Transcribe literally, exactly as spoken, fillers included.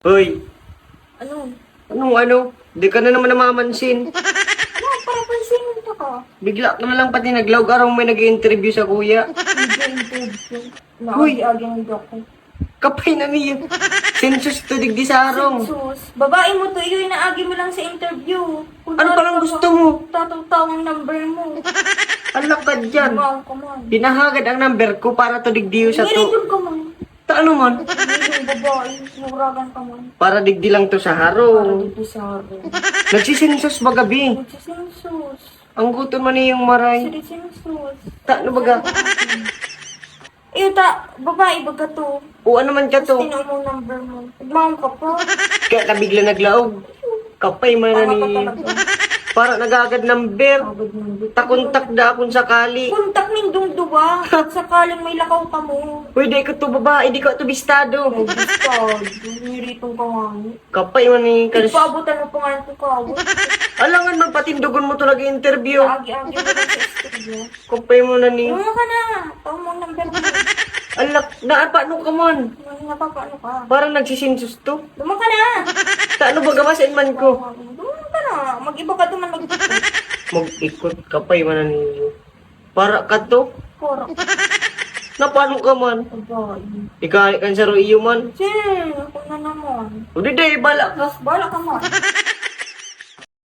Hoy, Ano? Anong ano? Di ka na naman namamansin. Ano? Papansinin ka ka. Bigla ka na lang pati naglaog araw may nag-i-interview sa kuya. Hindi, hindi. Uy. Naagi-agi ang dok ko. Kapay na niya. Census to digdi sa harong. Sus, babae mo to, iyo inaagi mo lang sa interview. Kung Ano tawag palang ka gusto pa, mo? Tatawag tawag ang number mo. Alakad dyan. Bumaon ka man. Hinahagad ang number ko para to digdiyo sa to. Nirigol ka man. Ta ano man? Hindi babae, nuragan ka man. Para digdi lang to sa Para harong. dito sa harong. Nagsisensus ba gabi? Nagsisensus. Ang gutom man niyong maray. Sige, sensus. Ta ano baga? Iyo ta, babae baga to. O ano man ka Tapos to? Tinawag mo number mo. Nagmaon ka pa. Kaya ka bigla naglaog. Kapay man na Tanga ka ni... talaga. Para nagagad number. Agad number. Takontak da akong sakali. Kontak nindong duwa. Sakaling may lakaw ka mo. Pwede ko to babae, di ko to bistado. May bistado. Niritong ka nga ni. Kapay man ni... Kalis... Ipaabutan mo pa nga yung kukawot. Alangan man patindogon mo to lagi interview. Agi-agi mo lang sa studio. Kapay mo na ni... Ano ka na? Tawag mo ang number mo. Alak, naapano ka man? Ano, napapaano ka? Parang nagsisensus to. Duma ka na! Ta ano baga masin man ko? Duma ka na! Mag-iba ka duman mag-ikot. Mag-ikot, kapay man na ninyo. Para ka to? Puro. Napano ka man? Babae. Ikaw kan saro iyo man. Sir, ako na naman. O di day, bala ka. Mas bala ka man.